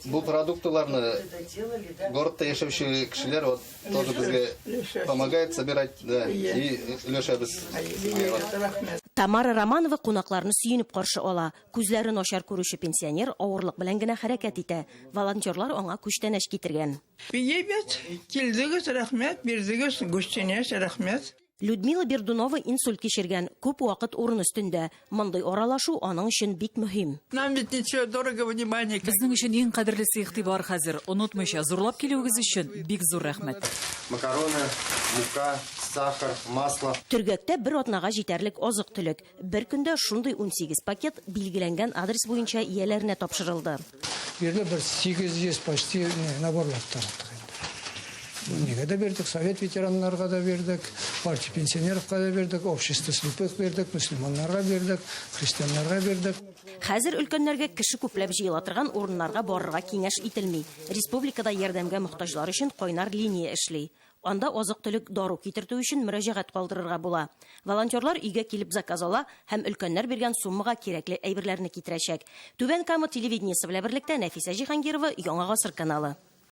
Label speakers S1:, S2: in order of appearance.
S1: Бу продуктларны городта яшәүче кешеләр вот тоже безгә помогает собирать, да, и өләшәбез.
S2: Тамара Романова кунакларны сөенеп каршы ала. Күзләре начар күрүче пенсионер авырлык белән генә хәрәкәт итә. Волонтерлар аңа күчтәнәч китергән.
S3: Әйбәт, килдегез, рәхмәт, бирдегез, күчтәнәч, рәхмәт.
S2: Людмила Бердунова инсульт кичергән, күп вакыт урын өстендә. Мондый аралашу аның өчен бик мөһим.
S3: Нам ведь ничего дорого внимание.
S4: Безнең өчен иң кадерлесе игътибар хәзер. Онытмыйча, зурлап килүегез өчен бик зур рәхмәт.
S1: Макароны, мука, сахар, масло.
S2: Төргәктә бер атнага җитәрлек азык-төлек. Бер көндә шундый 18 пакет билгеләнгән адрес буенча ияләренә тапшырылды.
S5: Бирле бер 800 почти наборлар тараттык инде. Нигә дә бирдек, совет ветераннарга да бирдек, партия пенсионеровка да бирдек, общество слепых бирдек, мөселманнарга бирдек, христианнарга бирдек.
S2: Хәзер өлкәннәргә кеше күпләп җыела торган урыннарга барырга киңәш ителми. Республикада ярдәмгә мохтаҗлар өчен кайнар линия эшли. Анда азык-төлек, дару китертү өчен мөрәҗәгать калдырырга була. Волонтерлар өйгә килеп заказ ала һәм өлкәннәр биргән суммага кирәкле әйберләрне китерәчәк. Түбән Кама телевидениесе белән берлектә Нәфисә Җиһангирова, Яңа гасыр каналы.